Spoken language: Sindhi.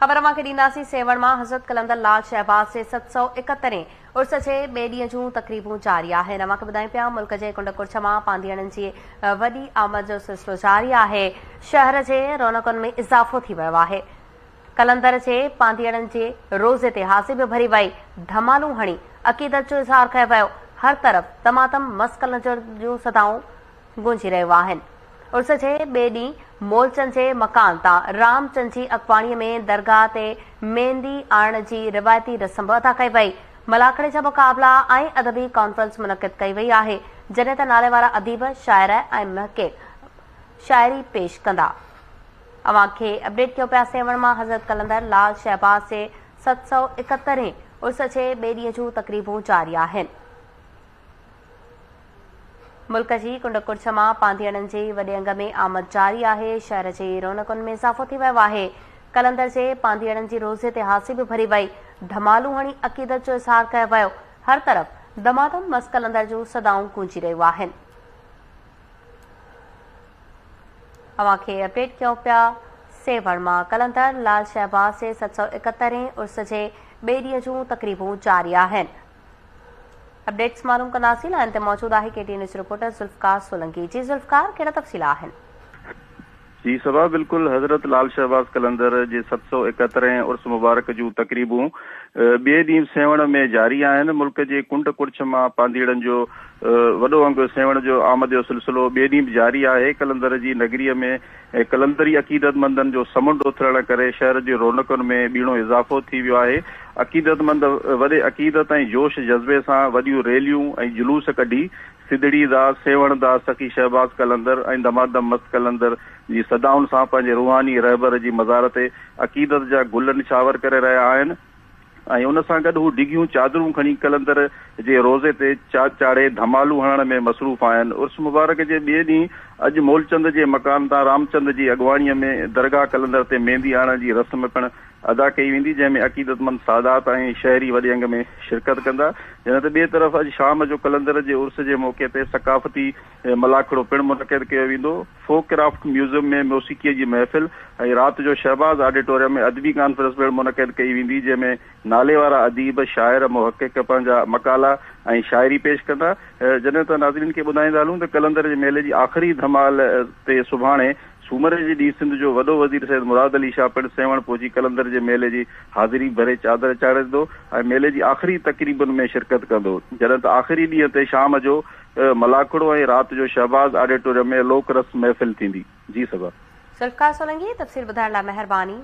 خبر اوهان کي ڏينداسين سيوهڻ مان حضرت قلندر لال شهباز جي 771 هين عرس جي ٻئي ڏينهن جون تقريبون جاري آهن. اوهان کي ٻڌايون پيا ملڪ جي ڪنڊ ڪڙڇ مان پانڌيئڙن جي وڏي آمد جو سلسلو جاري آهي. شهر جي رونقن ۾ اضافو ٿي ويو آهي. قلندر جي پانڌيئڙن جي روضي تي حاضري به ڀري وئي. ڌمالون هڻي عقيدت جو اظهار ڪيو ويو. هر طرف دمادم مست قلندر جون صدائون گونجي رهيون آهن. عرس جي ٻئي ڏينهن مولچند جي مڪان تان رامچند جي اڳواڻيء ۾ درگاهه تي ميندي آڻڻ جي روايتي رسم به ادا ڪئي وئي. ملاکڙي جا مقابلا ۽ ادبي ڪانفرنس منعقد ڪئي وئي آهي، جڏهن ته ناليوارا اديب، شاعر ۽ محقق شاعري پيش ڪندا. اوهان کي اپڊيٽ ڪيون پيا سيوهڻ مان حضرت قلندر لال شهباز جي 771 هين عرس جي ٻئي ڏينهن جون تقريبون جاري آهن. ملڪ جي ڪنڊ ڪڙڇ مان پانڌيئڙن جي وڏي انگ ۾ آمد جاري آهي، شهر جي رونقن ۾ اضافو ٿي ويو آهي، قلندر جي پانڌيئڙن جي روضي تي حاضري به ڀري وئي، ڌمالون هڻي عقيدت جو اظهار ڪيو ويو، هر طرف دمادم مست قلندر جون صدائون گونجي رهيون آهن. اوهان کي اپڊيٽ ڪيون پيا سيوهڻ مان قلندر لال شهباز جي 771 هين عرس جي ٻئي ڏينهن جون تقريبون جاري آهن. اپڊيٽس معلوم ڪنداسين لائن تي موجود آهي K T news reporter Zulfiqar Solangi جي ذوالفقار ڪهڙا تفصيل آهن. جي صبا بلڪل حضرت لال شهباز قلندر جي 771 هين عرس مبارڪ جون تقريبون ٻئي ڏينهن سيوهڻ ۾ جاري آهن ملڪ جي ڪنڊ ڪڙڇ مان پانڌيئڙن جو وڏو انگ سيوهڻ جو آمد جو سلسلو ٻئي ڏينهن به جاري آهي قلندر جي نگري ۾ قلندري عقيدتمندن جو سمنڊ اٿلڻ ڪري شهر جي رونقن ۾ ٻيڻو اضافو ٿي ويو آهي. عقيدتمند وڏي عقيدت ۽ جوش جذبي سان وڏيون ريليون ۽ جلوس ڪڍي سڌڙي دا، سيوهڻ دا، سخي شهباز قلندر ۽ دمادم مست قلندر جي صدائن سان پنهنجي روحاني رهبر جي مزار تي عقيدت جا گل نڇاور ڪري رهيا آهن. ۽ ان سان گڏ هو ڊگهيون چادرون کڻي قلندر جي روضي تي چاڙهي ڌمالون هڻڻ ۾ مصروف آهن. عرس مبارڪ جي ٻئي ڏينهن اڄ مولچند جي مڪان تان رامچند جي اڳواڻيء ۾ درگاهه قلندر تي ميندي آڻڻ جي رسم پڻ ادا ڪئي ويندي، جنهن ۾ عقيدتمند سادات ۽ شهري وڏي انگ ۾ شرڪت ڪندا. جڏهن ته ٻئي طرف اڄ شام جو قلندر جي عرس جي موقعي تي ثقافتي ملاکڙو پڻ منعقد ڪيو ويندو. فوڪ ڪرافٽ ميوزيم ۾ موسيقيء جي محفل ۽ رات جو شهباز آڊيٽوريم ۾ ادبي ڪانفرنس پڻ منعقد ڪئي ويندي، جنهن ۾ ناليوارا اديب، شاعر، محقق پنهنجا مقالا ۽ شاعري پيش ڪندا. جڏهن ته ناظرين کي ٻڌائيندا هلون ته قلندر جي ميلي جي آخري ڌمال تي سڀاڻي سومر جي ڏينهن سنڌ جو وڏو وزير سيد مراد علي شاهه پڻ سيوهڻ پهچي قلندر جي ميلي جي حاضري ڀري چادر چاڙهندو ۽ ميلي جي آخري تقريبن ۾ شرڪت ڪندو. جڏهن ته آخري ڏينهن تي شام جو ملاکڙو ۽ رات جو شهباز آڊيٽوريم ۾ لوڪ رس محفل ٿيندي. جي صبا. ذوالفقار سولنگي تفصيل ٻڌائڻ لاء مهرباني.